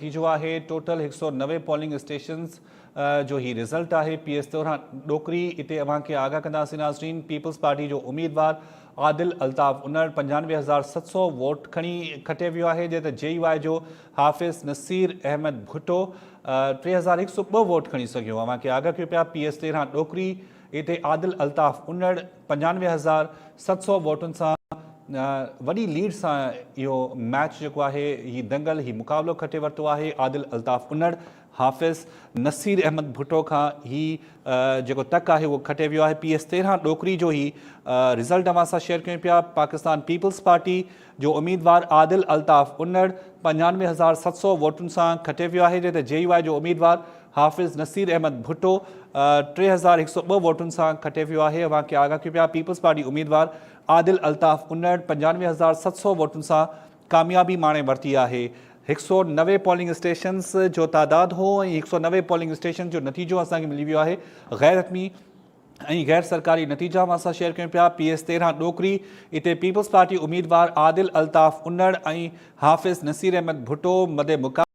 نتيجو آهي total 190 polling stations جو هي رزلٽ آهي پي ايس 13 ڏوڪري اتي اوهان کي آگاهه ڪنداسين ناظرين پيپلز پارٽي جو اميدوار عادل الطاف انڙ 95700 ووٽ کڻي کٽي ويو آهي جڏهن ته جي يو آء جو حافظ نصير احمد ڀٽو 3102 ووٽ کڻي سگهيو اوهان کي آگاهه ڪيو پيا پي ايس 13 ڏوڪري اتي عادل الطاف انڙ 95700 ووٽن سان وڏي ليڊ سان اهو ميچ جيڪو آهي هي دنگل هي مقابلو کٽي ورتو آهي عادل الطاف انڙ حافظ نصير احمد ڀٽو کان هي جيڪو تڪ آهي اهو کٽي ويو آهي پي ايس 13 ڏوڪري جو هي رزلٽ اوهان سان شيئر ڪيون پيا پاڪستان پيپلز پارٽي جو اميدوار عادل الطاف انڙ 95700 ووٽن سان کٽي ويو آهي جڏهن ته جي يو آء جو اميدوار حافظ نصير احمد ڀٽو 3102 ووٽن سان کٽي ويو آهي اوهان کي آگاهه ڪيون پيا پيپلز پارٽي اميدوار عادل الطاف انڙ 95700 ووٽن سان ڪاميابي ماڻي ورتي آهي. 190 پولنگ اسٽيشنز جو تعداد هو ۽ 190 پولنگ اسٽيشنز جو نتيجو اسان کي ملي ويو آهي. غير حتمي ۽ غير سرڪاري نتيجا اوهان سان شيئر ڪيون پيا. پي ايس 13 ڏوڪري اتي پيپلز پارٽي اميدوار عادل الطاف انڙ ۽ حافظ نصير احمد ڀٽو مد مقابلي.